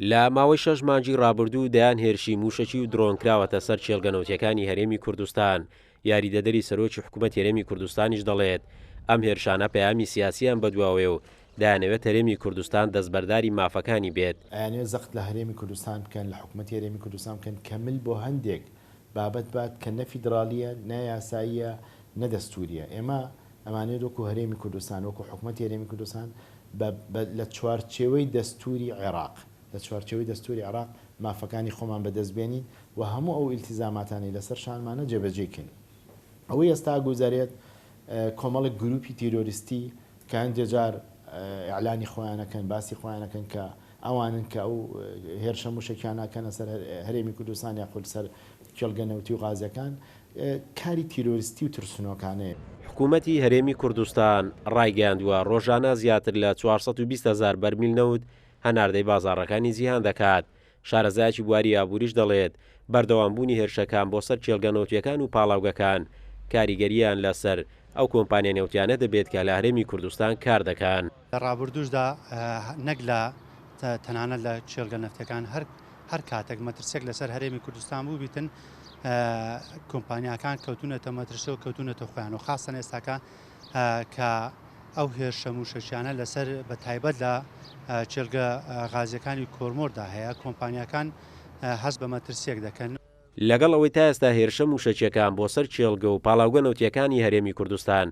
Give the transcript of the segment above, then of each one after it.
لە ماوەی شەش مانگی ڕابردوو دەیان هێرشی مووشەکی و درۆن کراوەتە سەر کێڵگە نەوتییەکانی هەرێمی کوردستان، یاریدەدەری سەرۆکی حکومەتی هەرێمی کوردستانیش دەڵێت، ئەم هێرشانە پەیامی سیاسییان بەدواوەیە و دەیانەوێت هەرێمی کوردستان دەستبەرداری مافەکانی بێت. ئەیانەوێت زەخت لە هەرێمی کوردستان بکەن، لە حکومەتی هەرێمی کوردستان بکەن کە مل بۆ هەندێک بابەت بات کە نە فیدراڵییە، نە یاساییە، نە دەستوورییە. ئێمە ئەمانەوێت وەکو هەرێمی کوردستان، وەکو حکومەتی هەرێمی کوردستان بە بە لە چوارچێوەی دەستووری عێراق، لە چوارچێوەی دەستووری عێراق مافەکانی خۆمان بەدەست بێنین و هەموو ئەو ئیلتیزاماتانەی لەسەر شانمانە جێبەجێی کەین. ئەوەی ئێستا گوزەرێت کۆمەڵێک گروپی تیرۆریستی کە هەندێ جار ئیعلانی خۆیان ئەکەن، باسی خۆیان ئەکەن کە ئەوانن کە ئەو هێرشە موشەکیانە ئەکەنە سەر هەرێمی کوردستان یاخود سەر کێڵگە نەوتی و غازیەکان، کاری تیرۆریستی و ترسنۆکانەیە. حکوومەتی هەرێمی کوردستان ڕایگەیاندووە، ڕۆژانە زیاتر لە 420 هەزار بەرمیل نەوت هەناردەی بازاڕەکانی جیهان دەکات. شارەزایەکی بواری ئابووریش دەڵێت، بەردەوامبوونی هێرشەکان بۆ سەر کێڵگە نەوتییەکان و پاڵاوگەکان کاریگەرییان لەسەر ئەو کۆمپانیا نەوتیانە دەبێت کە لە هەرێمی کوردستان کار دەکەن. لە ڕابردووشدا نەک لە تەنانەت لە کێڵگە نەفتیەکان هەر هەر کاتێک مەترسیەک لەسەر هەرێمی کوردستان بووبیتن کۆمپانیاکان کەوتونەتە مەترسیەوە کەوتونەتە خۆیان و خاستەن ئێستاکە کە ئەو هێرشە موشەکیانە لەسەر بە تایبەت لە کێڵگە غازیەکانی کۆرمۆردا هەیە کۆمپانیاکان هەست بە مەترسیەک دەکەن. لەگەڵ ئەوەی تا ئێستا هێرشە موشەکیەکان بۆ سەر کێڵگە و پاڵاوگە نەوتیەکانی هەرێمی کوردستان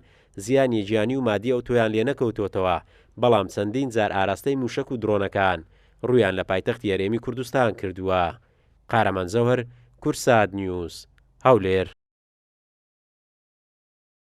زیانی گیانی و مادی ئەوتۆیان لێنەکەوتۆتەوە، بەڵام چەندین جار ئاراستەی موشەک و درۆنەکان ڕوویان لە پایتەختی هەرێمی کوردستان کردووە. قارەمان جەوهەر، کوردسات نیوز، هەولێر.